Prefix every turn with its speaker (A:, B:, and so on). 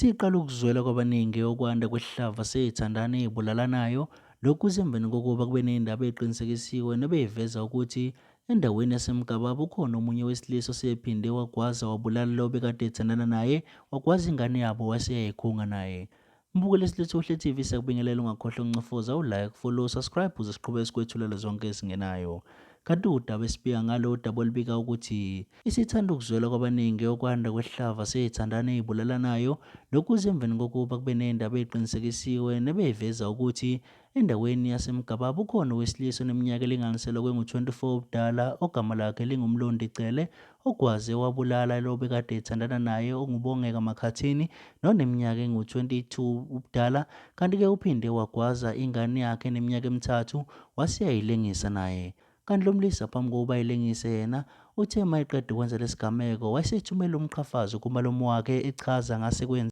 A: Siqala ukuzwela kwabaningi ukwanda kwesihlava sezithandani ezibulalanayo. Lokhu kusemveni kokuba kube nendaba eqinisekisiwe nebeyiveza ukuthi endaweni yaseMgababa ukhona omunye wesilisa osephinde wagwaza wabulala lo obekade ethandana naye, wagwaza ingane yabo wase eyayikhunga naye. Mbukeli Siluthuhle TV, siyakubingelela, ungakhohlwa ukuncofoza u-like, follow, subscribe ukuze siqhubeke sikwethulela zonke esingenayo. Kanti udaba esibika ngalo udaba olubika ukuthi isithanda ukuzwela kwabaningi okwanda kwesihlava sezithandani ezibulalanayo. Lokhu kuze emveni kokuba kube nendaba eqinisekisiwe nebeyiveza ukuthi endaweni yaseMgababa ukhona owesilisa oneminyaka elinganiselwa kwengu-24 ubudala ogama lakhe linguMlondi Cele ogwaze wabulala lo obekade ethandana naye onguBongeka Makhathini noneminyaka engu-22 ubudala, kanti-ke uphinde wagwaza ingane yakhe eneminyaka emithathu wase eyayilengisa naye. Kanti lo mlisa phambi kokuba ayilengise yena uthe uma eqeda ukwenza lesigameko wayesethumela umqhafazo kumalume wakhe echaza ngase kwenziwe.